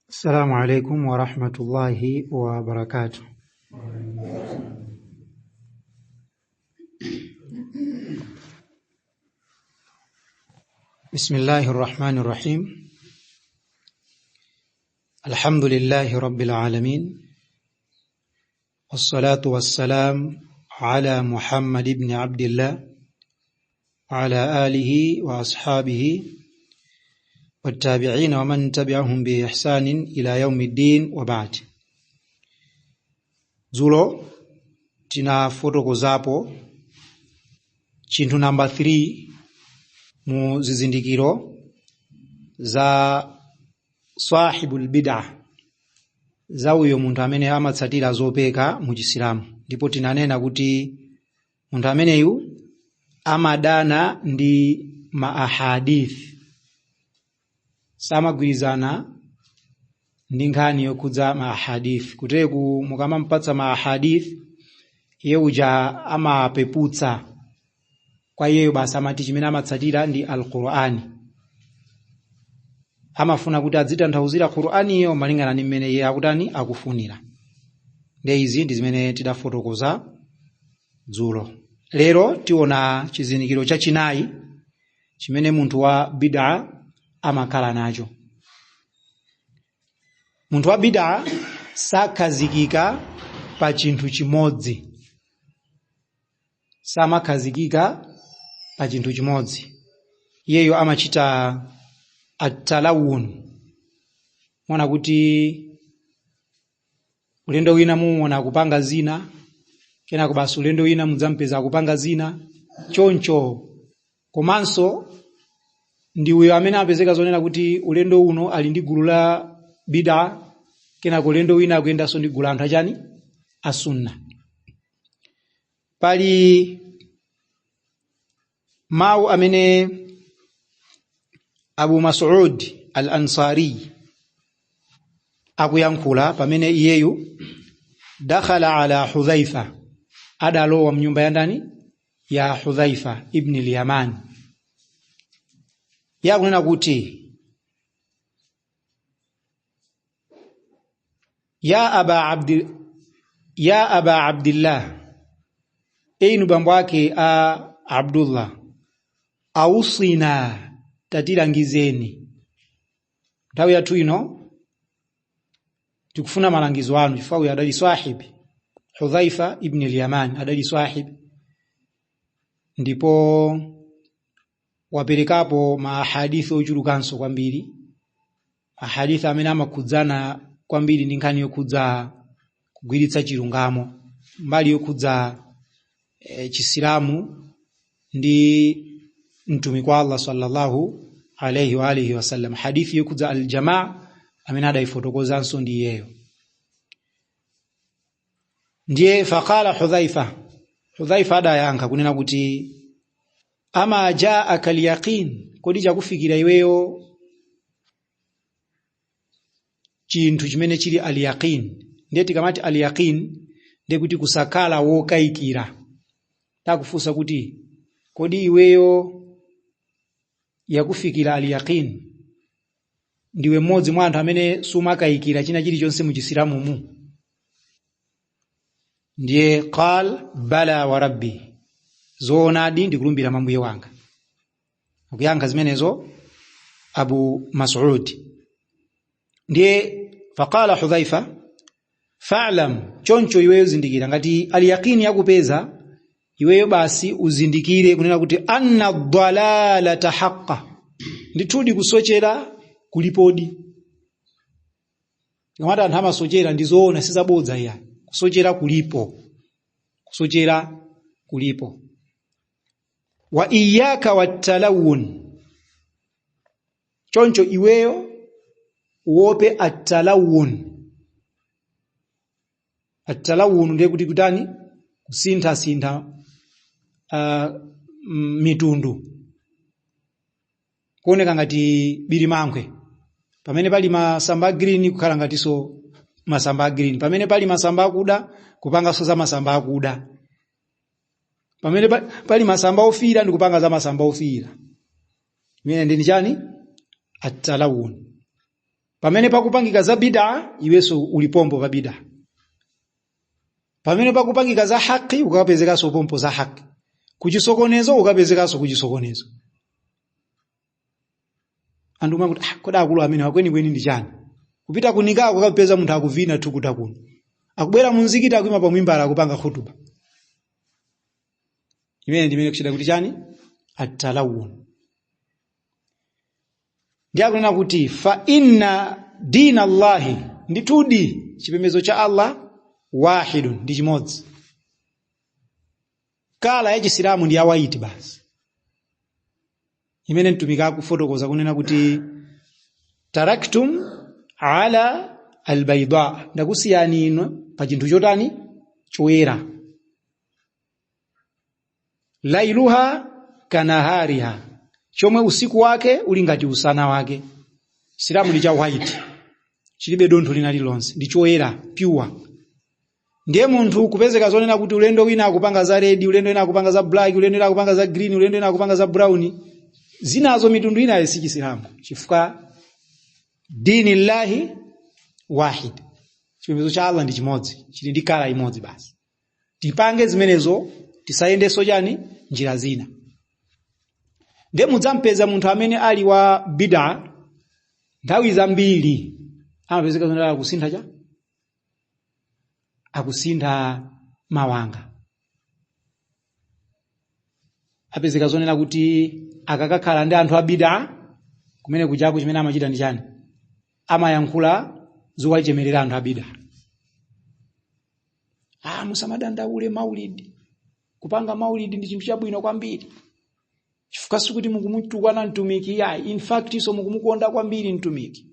السلام عليكم ورحمة الله وبركاته. بسم الله الرحمن الرحيم. الحمد لله رب العالمين، والصلاة والسلام على محمد بن عبد الله وعلى آله وأصحابه والتابعين ومن تبعهم بإحسان إلى يوم الدين، وبعد. Dzulo tinafotokozapo chinthu namba 3 mu zizindikiro za sahibul bid'ah, za uyo munthu amene amatsatira zopeka mu Chisilamu. Ndipo tinanena kuti munthu ameneyu amadana ndi ma ahadith, samagwirizana ndi nkhani yokhudza ma ahadith. Kuteku mukamampatsa ma ahadith, iye uja amapeputsa. Kwa iyeyo basi amati chimene amatsatira ndi Al-Qur'ani, amafuna kuti adzitanthauzira Qur'aniyo malingana ndi mmene iye akutani akufunira. Ndi izi ndi zimene tidafotokoza dzulo. Lero tiona chizindikiro chachinayi chimene munthu wa bid'a amakhala nacho. Munthu wa bid'a sakhazikika pa chinthu chimodzi, samakhazikika pa chinthu chimodzi. Iyeyo amachita atalawun. Mwana kuti ulendo wina muona akupanga zina, kenako basi ulendo wina mudzampeza akupanga zina, choncho. Komanso ndi uyo amene apezeka zonena kuti ulendo uno ali ndi gulu la bid'a, kenako ulendo wina akuyendanso ndi gulu la anthu achani asunna. Pali mawu amene Abu Mas'ud al-Ansari akuyankhula pamene iyeyu dakhala ala Hudhaifa, adalowa mnyumba ya ndani ya Hudhaifa ibn al-Yaman. Yakunena kuti ya aba Abdillah, inu bambo ake a Abdullah, ausina, tatilangizeni. Nthawi yathu ino tikufuna malangizo anu, chifukwa uyu adali sahibi Hudhaifa ibn al-Yaman, adali sahibi ndipo waperekapo ma hadithi ochulukanso kwambiri, mahadithi amene amakhudzana kwambiri ndi nkhani yokhudza kugwiritsa chilungamo, mbali yokhudza Chisilamu ndi mtumiki wa Allah sallallahu alayhi wa alihi wasallam. Hadithi yokhudza aljamaa amene adayifotokozanso ndi iyeyo. Ndiye faqala Hudhaifa, Hudhaifa adayankha kunena kuti ama jaaka alyaqin, kodi chakufikira iweyo chinthu chimene chili alyaqin? Ndiye tikamati alyaqin ndiye kuti kusakhala wokayikira. Takufunsa kuti kodi iweyo yakufikira alyaqin, ndiwe mmodzi mwa anthu amene sumakayikira china chilichonse mu Chisilamumu? Ndiye qal bala wa rabbi, zoonadi ndikulumbira mwa mbuye wanga. Akuyankha zimenezo Abu Mas'ud. Ndiye faqala Hudhaifa fa'lam, choncho iweyo zindikira, ngati aliyaqini yakupeza iweyo basi uzindikire kunena kuti anna dhalalata haqqa, ndithudi kusochera kulipodi. Tikamati anthu amasochera ndi zoona, sizabodza iya. Kusochera kulipo, kusochera kulipo. Wa iyyaka wattalawun, choncho iweyo uope attalawun. Attalawun ndiye kuti kutani? Kusintha sintha mitundu, kuoneka ngati birimankhwe. Pamene pali masamba a green kukhala ngatinso masamba a green, pamene pali masamba akuda kupanganso za masamba akuda, pamene pali masamba ofiira ndi kupanga za masamba ofiira. Imene ndi chani? At-talawun. Pamene pakupangika za bid'a, iwenso uli pompo pa bid'a. Pamene pakupangika za haki, ukapezekanso pompo za haki. Kuchisokonezo ukapezekanso kuchisokonezo. Anthu umakuti, ah, kodi akulu amene akwenikweni ndi chani? Kupita kunikako ukapeza munthu akuvina thukuta kuno, akubwera munzikiti akuima pamwimbala akupanga khutuba. Imene ndimene kuchita kuti chani? Atalawun. Ndi akunena kuti fa inna dina Allahi, ndithudi chipembedzo cha Allah wahidun, ndi chimodzi. Colour ya Chisilamu ndi ya white basi, imene mtumiki akufotokoza kunena kuti taraktum ala albayda, ndakusiyani inu pa chinthu chotani? Choyera. Lailuha kanahariha, chomwe usiku wake uli ngati usana wake. Chisilamu ndi cha white, chilibe dontho lina lililonse, ndi choyera, pure. Ndiye munthu kupezeka zonena kuti ulendo wina akupanga za red, ulendo wina akupanga za black, ulendo wina akupanga za green, ulendo wina akupanga za brown, zinazo mitundu ina si Chisilamu, chifukwa dini llahi wahid, chipembedzo cha Allah ndi chimodzi, chili ndi colour imodzi basi. Tipange zimenezo, tisayendenso chani? Njira zina. Ndiye mudzampeza munthu amene ali wa bid'a, nthawi zambiri amapezeka zonena akusintha cha akusintha mawanga. Apezeka zonena kuti akakakhala ndi anthu a bid'a kumene kujaku, chimene amachita ndi chani? Amayankhula zowachemerera anthu a bid'a. Ah, musamadandaule, maulidi, kupanga maulidi ndi chinthu chabwino kwambiri, chifukwa sikuti mukumutukwana mtumiki yayi, in fact iso mukumukonda kwambiri mtumiki.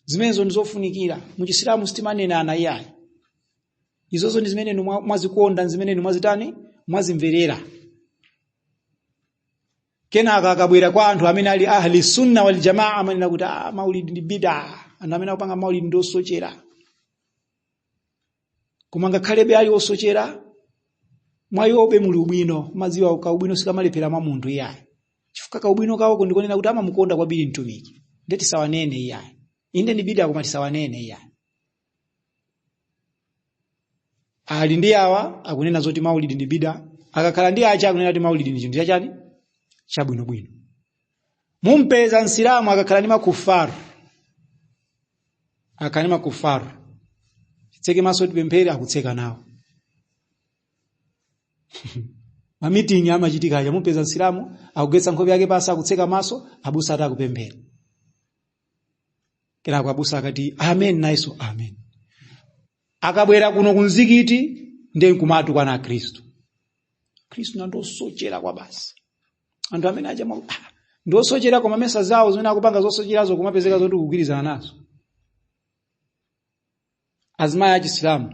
Zimenezo ndizofunikira. Muchisilamu sitimanenana iyayi. Izozo ndi zimene inu mwazikonda, zimene inu mwazitani, mwazimverera. Kenaka akabwera kwa anthu amene ali ahli sunna wal jamaa, amanena kuti ah, maulidi ndi bid'a, anthu amene akupanga maulidi ndi osochera. Koma ngakhalebe ali osochera, mwayobe muli ubwino. Madziwa kaubwino sikamalephera mwa munthu iyayi, chifukwa kaubwino kawoko ndikonena kuti amamukonda kwambiri mtumiki, ndiye tisawanene iyayi. Inde ndi bid'a, koma tisawanene iyayi. Ali ndi awa akunena zoti maulidi ndi bid'a, akakhala ndi acha akunena kuti maulidi ndi chinthu chachani? Chabwinobwino. Mumpeza Msilamu akakhala ndi makufaru, akakhala ndi makufaru, titseke maso tipemphere, akutseka nawo. Mamitingi amachitika aja, mupeza Msilamu akugwetsa nkhope yake pasi, akutseka maso, abusa ati akupemphera. Kenako abusa akati amen, nayenso amen. Akabwera kuno kumzikiti ndiye nkumatukwana Akhristu. Khristu ndosochera kwa basi. Anthu amene aja ndosochera, koma mesa zawo zimene akupanga zosocherazo kumapezeka zoti kugwirizana nazo. Azimayi achisilamu,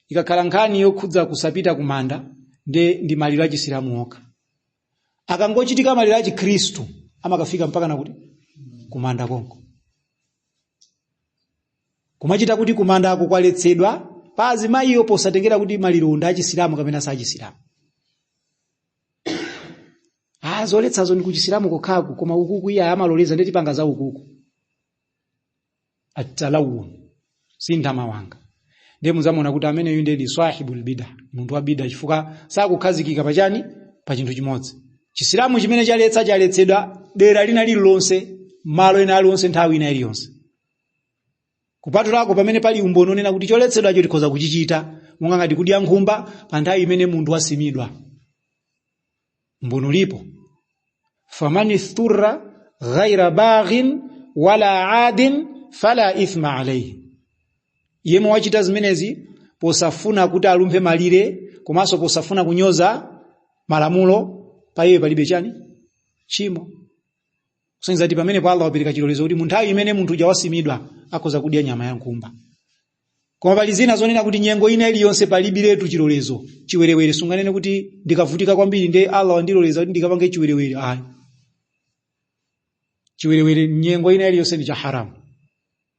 ikakhala nkhani yokhudza kusapita kumanda, nde ndi maliro achisilamu okha. Akangochitika maliro achikhristu, amakafika mpaka nakuti kumanda konko. Kumachita kuti kumanda ako kwaletsedwa pa azimayiyo, posatengera kuti maliro ndi achisilamu kapena sachisilamu. Ah, zoletsazo ndi kuchisilamu kokhaku, koma ukuku iye amaloleza, ndi tipanga za ukuku. Atalawun, sintha mawanga. Ndiye muzamuona kuti ameneyu ndiye ndi sahibul bid'a, munthu wa bid'a, chifukwa sakukhazikika pachani? Pa chinthu chimodzi. Chisilamu chimene chaletsa, chaletsedwa dera lina lililonse, malo ena aliwonse, nthawi ina iliyonse, kupatulako pamene pali umboni onena kuti choletsedwacho tikhoza kuchichita, monga ngati kudya nkhumba pa nthawi imene munthu wasimidwa. Umboni ulipo, faman ithturra ghaira baghin wala adin fala ithma alayhi. Yemwe wachita zimenezi posafuna kuti alumphe malire komanso posafuna kunyoza malamulo, pa iye palibe chani? Chimo. Kusonyeza kuti pamenepo Allah wapereka chilolezo kuti mu nthawi imene munthu uja wasimidwa akhoza kudya nyama ya nkhumba. Koma pali zina zonena kuti nyengo ina iliyonse palibiretu chilolezo. Chiwerewere sunganene kuti ndikavutika kwambiri ndiye Allah wandiloleza kuti ndikapange chiwerewere. Ayi, chiwerewere nyengo ina iliyonse ndi cha haramu,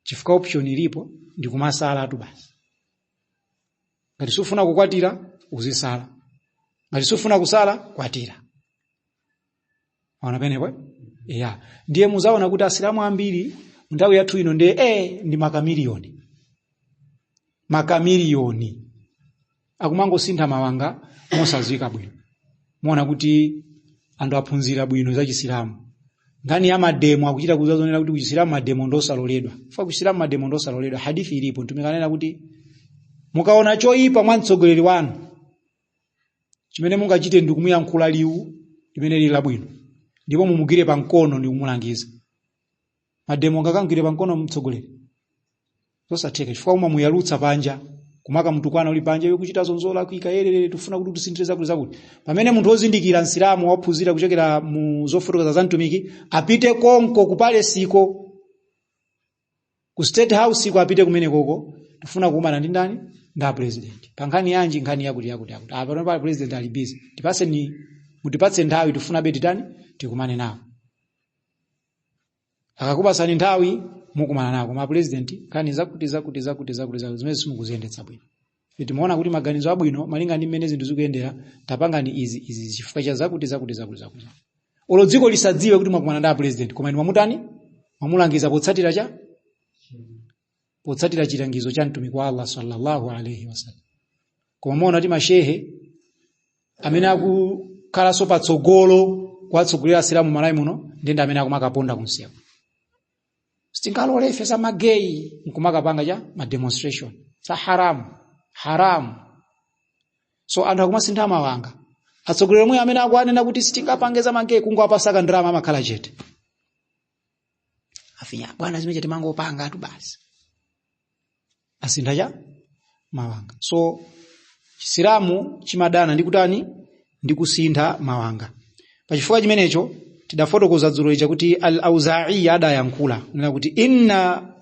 chifukwa option ilipo ndikumasala tu basi. Ngati sufuna kukwatira, uzisala. Ngati sufuna kusala, kwatira. Ona penepo ya. Ndiye muzaona kuti asilamu ambiri Nthawi yathu ino ndiye ndi makamiliyoni, makamiliyoni akumangosintha mawanga mosadziwika bwino. Muona kuti anthu aphunzira bwino za Chisilamu. Nkhani ya mademo akuchita kuzazonera kuti kuchisilamu mademo ndosaloledwa. Fa kuchisilamu mademo ndosaloledwa, hadithi ilipo. Mtumiki anena kuti mukaona choyipa mwa mtsogoleri wanu, chimene mungachite ndi kumuyankhula liwu limene lili labwino, ndipo mumugwire pa mkono ndi kumulangiza. Mademo ngakamugwire pa mkono mtsogoleri? Zosatheka, chifukwa umamuyalutsa panja, kumaka mtukwana uli panja, iwe kuchita zonzola kuika yerere, tifuna kuti tisinthire zakuti zakuti. Pamene munthu wozindikira Msilamu waphunzira kuchokera mu zofotokoza za mtumiki, apite konko ku palesiko, ku State House ko, apite kumene koko, tifuna kukumana ndi ndani? Ndi president. Pa nkhani yanji? Nkhani yakuti yakuti yakuti. Apa pano pa president ali busy, tipaseni, mutipatse nthawi, tifuna be titani, tikumane nawo. Akakupasani nthawi, mukumana nawo. Koma president, nkhani zakuti zakuti zakuti zakuti zakuti zimene simukuziyendetsa bwino, timaona kuti maganizo abwino malinga ndi mmene zinthu zikuyendera, tapangani izi izi chifukwa cha zakuti zakuti zakuti zakuti. Olo dziko lisadziwe kuti mwakumana ndi president, koma inu mwamutani? Mwamulangiza potsatira chilangizo cha mtumiki wa Allah sallallahu alayhi wasallam. Koma muona kuti mashehe amene akukhalanso patsogolo kuwatsogolera Asilamu Malawi muno ndende amene akumakaponda kunsewu, sitingalole ife za ma gay, nkumakapanga cha ma demonstration za haramu haramu. So anthu akumasintha mawanga. Atsogoleri omwe amene akuanena kuti sitingapange za ma gay, kungowapasaka ndalama amakhala chete. Afinya bwana, zimene timangopanga tu basi, asintha cha mawanga. So Chisilamu chimadana ndi kutani? Ndi kusintha mawanga. Pachifukwa chimenecho tidafotokoza dzulo lija kuti Al-Auza'i adayankhula nena kuti inna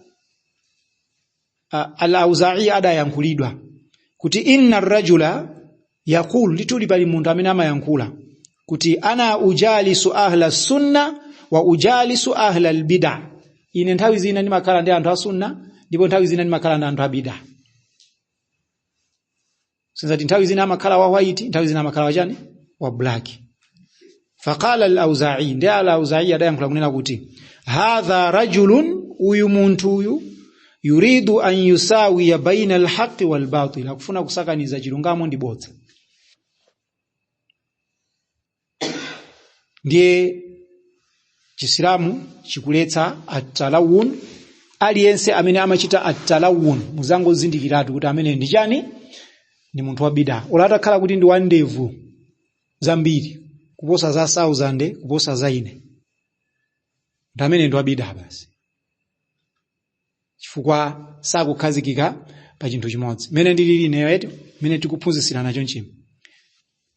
Al-Auza'i adayankhulidwa kuti inna rajula yaqulu, lituli pali munthu amene amayankhula kuti ana ujalisu ahla sunna wa ujalisu ahla albid'a, ine nthawi zina ndimakhala ndi anthu a sunna ndipo nthawi zina ndimakhala ndi anthu a bid'a. Sinzati nthawi zina amakhala wa white, nthawi zina amakhala wachani? Wa black. Faqala al-Auza'i, ndi al-Auza'i adayankhula kunena kuti hadha rajulun, uyu munthu uyu, yuridu an yusawiya baina al-haqqi wal-batil, akufuna kusakaniza chilungamo ndi bodza. Ndiye Chisilamu chikuletsa at-talawun. Aliyense amene amachita at-talawun muzangozindikiratu kuti amene ndi chani? Ndi munthu wa bid'a. Ola atakhala kuti ndi wandevu zambiri kuposa za 1000, kuposa za ine, ndi amene ndi wa bid'a basi, chifukwa sakukhazikika pa chinthu chimodzi. Mene ndilili ineyo eti, mene tikuphunzitsira nacho nchimo,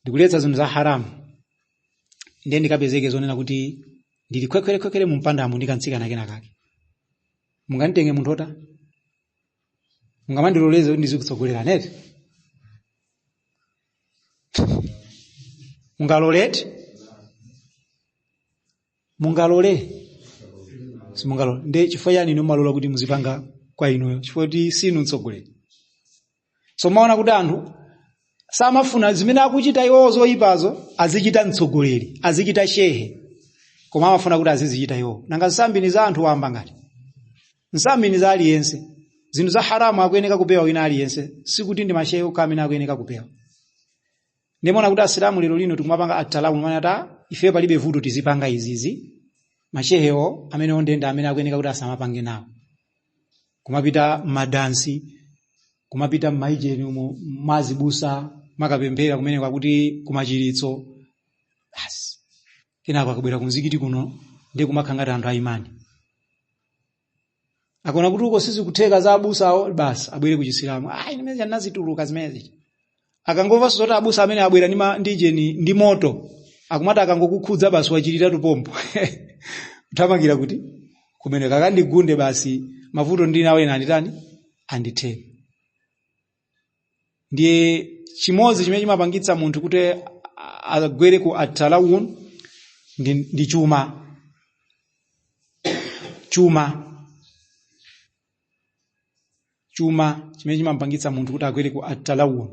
ndikuletsa zinthu za haramu, ndiye ndikapezeke zonena kuti ndili khwekhwerekhwekhwere mu mpandamo ndikantsikana kena kake, munganditenge munthu ota mungamandiloleze kuti ndizikutsogolera neti? Mungaloleti? Mungalole? Simungalole. Ndiye chifukwa chani inu mumalola kuti muzipanga kwa inuyo? Chifukwa kuti sinu mtsogoleri. So maona kuti anthu samafuna zimene akuchita iwowo zoyipazo azichita mtsogoleri, azichita shehe, koma amafuna kuti azizichita iwowo. Nanga nsambi ni za anthu wamba ngati nsambi ni za aliyense. Zinthu za haramu akuyeneka kupewa wina aliyense, sikuti ndi mashehe okha amene akuyeneka kupewa. Ndimaona kuti Asilamu lero lino tikumapanga atalamu, maana ta ife palibe vuto tizipanga izizi, mashehewo amene ondenda amene akuyeneka kuti asamapange nawo, kumapita madansi, kumapita m'maijeni umo mazibusa makapemphera kumene kwakuti kumachiritso basi, kenako akabwera kumzikiti kuno ndiye kumakhala ngati anthu aimani. Akaona kuti uko sizikutheka za abusawo, basi abwere ku Chisilamu. Ayi, nimene nazituluka zimene. Akangomva zoti abusa amene abwera ndi jeni ndi moto, akumati akangokukhudza basi wachirira tupompo, kuthamangira kuti kumene kakandigunde basi, mavuto ndi nawo ena anditani, andithere. Ndiye chimodzi chimene chimapangitsa munthu kuti agwere ku atalawun ndi chuma. Chuma, chuma chimene chimapangitsa munthu kuti agwere ku atalawun.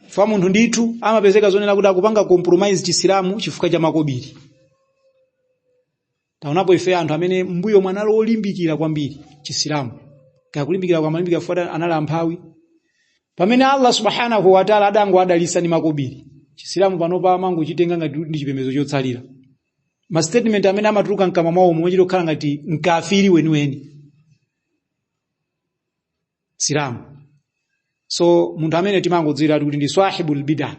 Fa munthu ndithu amapezeka zonena kuti akupanga compromise Chisilamu chifukwa cha makobiri. Taonapo ife anthu amene mbuyo mwanalo olimbikira kwambiri Chisilamu, kaya kulimbikira kwa malimbikira fuata anali amphawi, pamene Allah subhanahu wa ta'ala adango adalisa ndi makobiri. Chisilamu panopa amangochitenga ngati ndi chipembedzo chotsalira. Ma statement amene amatuluka mkamwa mwawo momwe chokhala ngati mkafiri weniweni Silamu. So munthu amene timangodziwira kuti ndi swahibul bid'ah,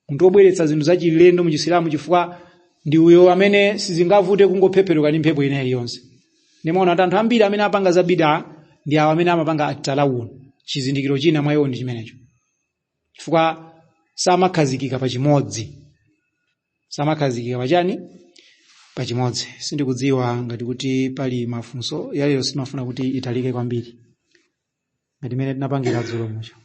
munthu wobweretsa zinthu zachilendo mu Chisilamu, chifukwa ndi uyo amene sizingavute kungophepheruka ndi mphepo ina iliyonse. Ndimaona kuti anthu ambiri amene apanga za bid'ah ndi awo amene amapanga at-talawun. Chizindikiro china mwa iwo ndi chimenecho, chifukwa samakhazikika pachimodzi, samakhazikika pachani, pachimodzi. Sindikudziwa ngati kuti pali mafunso. Yalero simafuna kuti italike kwambiri ngati imene tinapangira dzulo mucho.